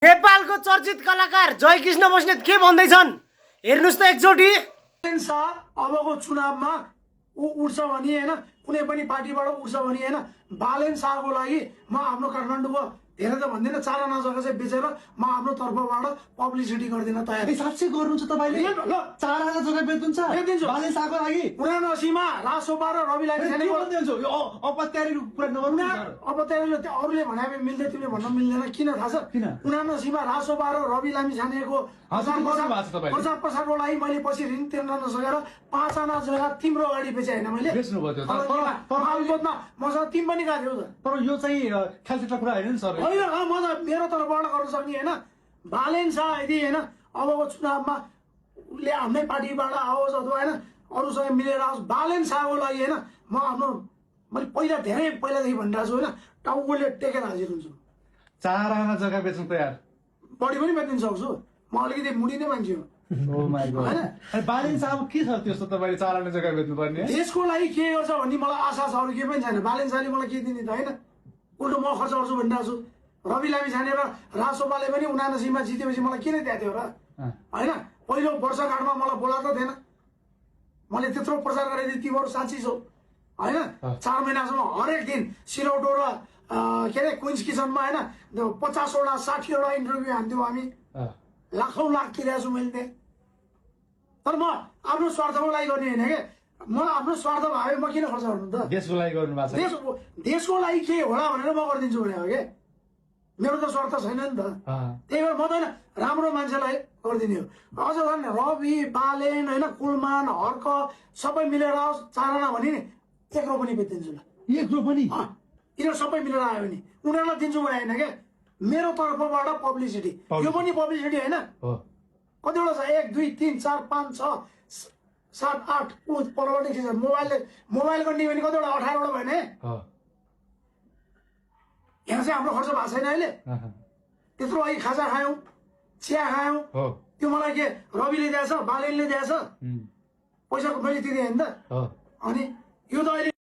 नेपालको चर्चित कलाकार जयकृष्ण बस्नेत के भन्दैछन् हेर्नुस् त एकचोटी। अबको चुनावमा उठ्छ भने हैन, कुनै पनि पार्टीबाट उठ्छ भने हैन, बालेन शाहको लागि म आफ्नो काठमाडौँको धेरै त भन्दिनँ 4 आना जग्गा चाहिँ बेचेर म आफ्नो तर्फबाट पब्लिसिटी गर्दिन तयार। साँच्चै गर्नुहुन्छ तपाईले? 4 आना जग्गा बेच्नुहुन्छ बालेन शाहको लागि? 79 मा रासोपा र रवि लामी छानेको भन्नुहुन्छ यो अपत्यारी कुरा नगर्नु। अपत्यारीले अरूले भने मिल्दै तिमीले भन्न मिल्दैन किन थाहा छ? 79 मा रासोपा र रवि लामी छानेको प्रचार प्रसारको लागि मैले पछि ऋण तिर्न नसकेर 5 आना जग्गा तिम्रो अगाडि बेचे हैन मैले बेच्नु भयो त्यो। विरोधमा मसँग तिमी पनि गएको थियौ त। तर यो चाहिँ खेलचित्र कुरा हैन नि सर। होइन म त मेरो तर्फबाट गर्न सक्ने हैन। बालेन शाह यदि हैन अबको चुनावमा उसले आफ्नै पार्टीबाट आओस् अथवा हैन अरूसँग मिलेर आओस्, बालेन शाहको लागि हैन म आफ्नो मैले धेरै पहिलादेखि भनिरहेको छु हैन, टाउकोले टेकेर हाजिर हुन्छु। 4 आना जग्गा बेच्नु तयार? बढी पनि बेच्न सक्छु, म अलिकति मुडी नै मान्छे हो। Oh my God. हैन बालेन शाह के छ त्यस्तो तपाईले 4 आना जग्गा बेच्नु पर्ने? देशको लागि के गर्छ भन्ने मलाई आशा छ, अरू केही पनि छैन। बालेन शाहले मलाई के दिने त हैन, उल्टो म खर्च गर्छु भनिरहेको छु। रवि लामी छानेर रासोपाले पनि 79 मा जितेपछि मलाई किन दिएको थियो र हैन? पहिलो वर्षगाँठमा मलाई बोलाएको थिएन, मैले त्यत्रो प्रचार गरेँ तिमीहरू साँच्ची छौ हैन? 4 महिनासम्म हरेक दिन सिलौटो र के अरे क्विन्स किचनमा हैन 50 वटा 60 वटा इन्टरभ्यू हान्थ्यौँ हामी, लाखौं लाख तिरेको छु मैले त्यहाँ। तर म आफ्नो स्वार्थको लागि गर्ने होइन के, म आफ्नो स्वार्थ भए म किन खर्च गर्नु त? देशको लागि गर्नु भएको छ? देशको लागि के होला भनेर म गरिदिन्छु भने हो के, मेरो त स्वार्थ छैन नि त। त्यही भएर म त होइन राम्रो मान्छेलाई गरिदिने हो। अझ झन् रवि बालेन होइन कुलमान हर्क सबै मिलेर आओस् 4 आना भने नि 1 रुपैयाँ पनि बेचिदिन्छु ल। 1 रुपैयाँ पनि? यिनीहरू सबै मिलेर आयो भने उनीहरूलाई दिन्छु भने होइन क्या, मेरो तर्फबाट पब्लिसिटी। यो पनि पब्लिसिटी होइन, कतिवटा छ 1 2 3 4 5 6 7 8 परवर्ती छ। मोबाइल गर्ने भने कतिवटा 18 वटा भयो नि। यहाँ चाहिँ हाम्रो खर्च भएको छैन अहिले, त्यत्रो अघि खाजा खायौँ, चिया खायौँ, त्यो मलाई के रविले दिएछ बालेनले दिएछ, पैसाको मैले तिरेँ होइन त। अनि यो त अहिले